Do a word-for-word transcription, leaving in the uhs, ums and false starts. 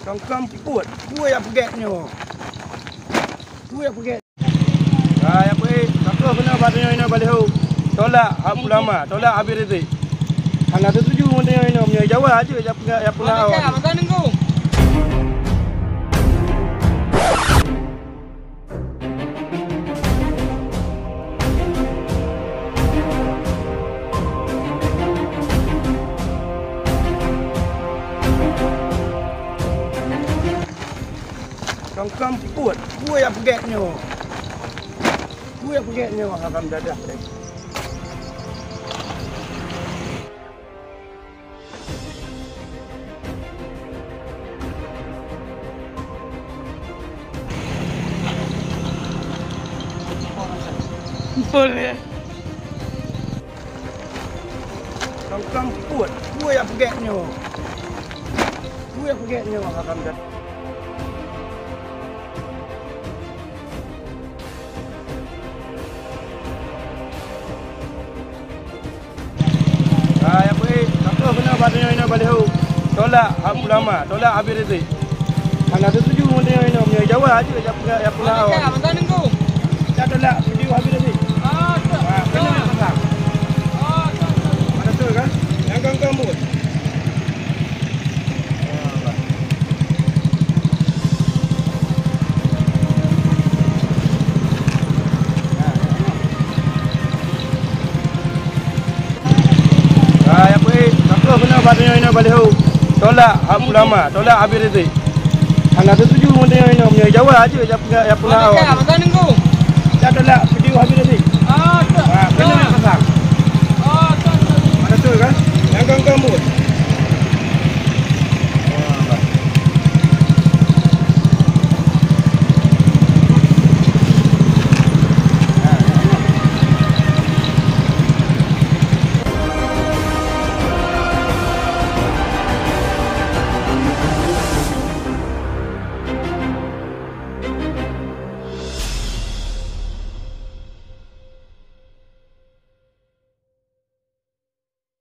Kong-kong peuet, peue nyang peugét nyoe? Peue nyang peugét? Ah, nyang peugét, ka troh keunoe bak tanyoe inoe baliho. Tolak hak ulama, tolak Habib Rizik. Hana teutuju ngon tanyoe inoe, meunyoe Jawa jeuet nyang peugah, nyang peugah awak. Kong-kong peuet, peue nyang peugét nyoe? Peue nyang peugét nyoe? Haram dadah teh. Boleh. Kong-kong peuet, peue nyang peugét nyoe? Peue nyang peugét nyoe? Haram dadah. Ah, nyang peugét, ka troh keunoe bak tanyoe inoe baliho. Tolak hak ulama, tolak Habib Rizik. Hana teutuju ngon tanyoe inoe, meunyoe Jawa jeuet nyang peugah, nyang peugah awak. Ka tolak video Habib Rizik. Ah, keunoe nyang pasang. Ada betul kan? Nyang kong-kong peuet. Ah, nyang peugét, ka troh keunoe bak tanyoe inoe baliho. Tolak hak ulama, tolak Habib Rizik. Hana teutuju ngon tanyoe inoe, meunyoe Jawa jeuet nyang peugah, nyang peugah awak. Ka tolak video Habib Rizik. Ah, keunoe nyang pasang. Ada betul kan? Nyang kong-kong peuet.